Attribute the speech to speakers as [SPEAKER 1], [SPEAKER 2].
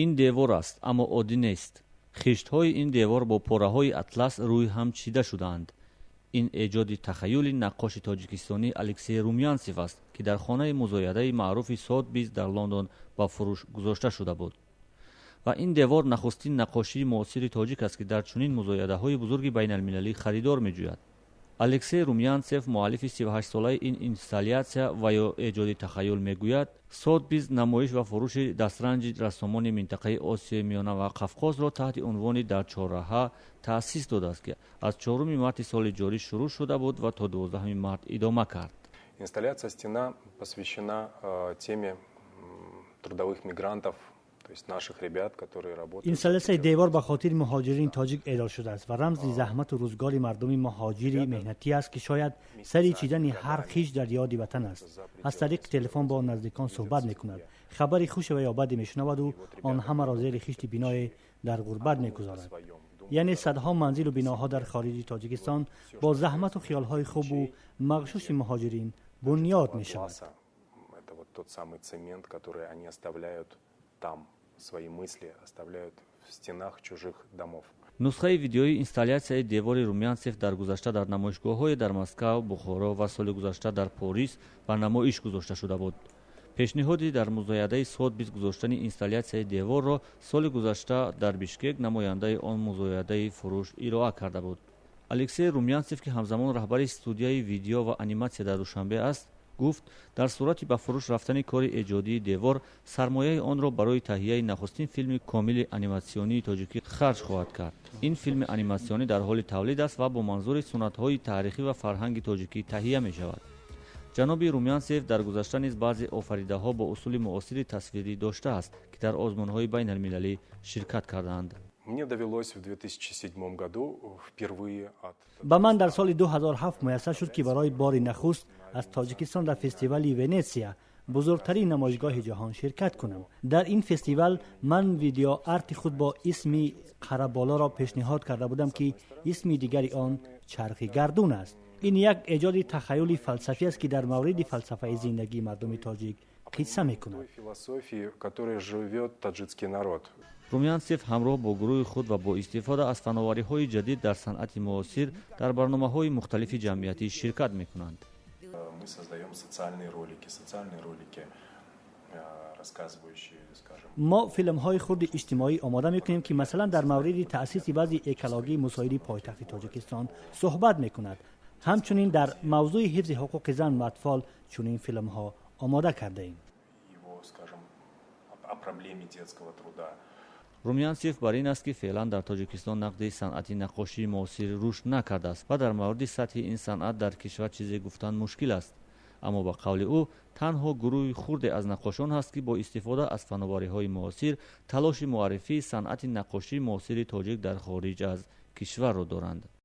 [SPEAKER 1] Ин девор аст, аммо оддӣ нест. Хиштҳои ин девор бо пораҳои атлас рӯи ҳам чида шудаанд. Ин эҷоди тахаюли наққоши тоҷикистонӣ Алексей Румянсев аст, ки дар хонаи музоядаи маъруфи Сотбиз дар Лондон ба фурӯш гузошта шуда буд. Ва ин девор нахустин наққошии муосири тоҷик аст, ки дар чунин музоядаҳои бузурги байналмилалӣ харидор меҷӯяд. Алексей Румянсев, муаллифи 38-солаи ин инсталлятсия ва ё эҷоди тахаюл, мегӯяд, Сотбиз намоиш ва фурӯши дастранҷи рассомони минтақаи Осиёи Миёна ва Қафқозро таҳти унвони «Дар чорраҳа» таъсис додааст, ки аз 4 марти соли ҷорӣ шурӯъ шуда буд ва то 12 март идома кард.
[SPEAKER 2] Инсталляция «Стена» посвящена теме трудовых мигрантов, то есть наших ребят, которые работают.
[SPEAKER 3] Инсталлятсияи девор ба хотири муҳоҷирини тоҷик эҷод шудааст ва рамзи заҳмату рӯзгори мардуми муҳоҷири меҳнатӣ аст, ки шояд сари чидани ҳар хишт дар ёди ватан аст, аз тариқи телефон бо наздикон суҳбат мекунад, хабари хуше ва ё баде мешунаваду он ҳамаро зери хишти биное дар ғурбат мегузорад. Яъне садҳо манзилу биноҳо дар хориҷи Тоҷикистон бо заҳмату хиёлҳои хубу мағшуши муҳоҷирин бунёд мешавад.
[SPEAKER 2] Это вот тот самый цемент, который они оставляют там, свои мысли оставляют в стенах чужих домов.
[SPEAKER 1] Нусхаи видеои инсталлятсияи девори Румянсев дар гузашта дар намоишгоҳҳое дар Москав, Бухоро ва соли гузашта дар Порис ба намоиш гузошта шуда буд. Пешниҳоди дар музоядаи Сотбиз гузоштани инсталлятсияи деворро соли гузашта дар Бишкек намояндаи он музоядаи фурӯш ироа карда буд. Алексей Румянсев, ки ҳамзамон раҳбари студияи видео ва аниматсия дар Душанбе аст, гуфт, дар сурати ба фурӯш рафтани кори эҷодии девор сармояи онро барои таҳияи нахустин филми комили аниматсионии тоҷикӣ харҷ хоҳад кард. Ин филми аниматсионӣ дар ҳоли тавлид аст ва бо манзури суннатҳои таърихӣ ва фарҳанги тоҷикӣ таҳия мешавад. Ҷаноби Румянсев дар гузашта низ баъзе офаридаҳо бо усули муосири тасвирӣ доштааст, ки дар озмунҳои байналмилалӣ ширкат кардаанд.
[SPEAKER 2] Мне довелось в 2007 году впервые от
[SPEAKER 3] Ба ман дар соли 2007 муяссар шуд, ки барои бори нахуст аз Тоҷикистон дар фестивали Венетсия, бузургтарин намоишгоҳи ҷаҳон, ширкат кунам. Дар ин фестивал ман видеоарти худ бо исми Қараболоро пешниҳод карда будам, ки исми дигари он чархи гардун аст. Ин як эҷоди тахаюли фалсафӣ аст, ки дар мавриди фалсафаи зиндагии мардуми тоҷик қисса мекунад.
[SPEAKER 2] Философии, в которой живет таджикский народ.
[SPEAKER 1] Румянсев ҳамроҳ бо гурӯҳи худ ва бо истифода аз фановариҳои ҷадид дар санъати муосир дар барномаҳои мухталифи ҷамъиятӣ ширкат мекунанд.
[SPEAKER 2] Мы создаем социальные ролики, рассказывающие, скажем,
[SPEAKER 3] Мо филмҳои хурди иҷтимоӣ омода мекунем, ки масалан дар мавриди таъсиси вазъи экологии мусоиди пойтахти Тоҷикистон суҳбат мекунад. Ҳамчунин дар мавзӯи ҳифзи ҳуқуқи зан ва атфол чунин филмҳо омода кардаем.
[SPEAKER 2] Его, скажем, о проблеме детского труда.
[SPEAKER 1] Румянсев бар ин аст, ки феълан дар Тоҷикистон нақди санъати наққошии муосир рушд накардааст ва дар мавриди сатҳи ин санъат дар кишвар чизе гуфтан мушкил аст. Аммо ба қавли ӯ, танҳо гурӯҳи хурде аз наққошон ҳаст, ки бо истифода аз фановариҳои муосир талоши муаррифии санъати наққошии муосири тоҷик дар хориҷ аз кишварро доранд.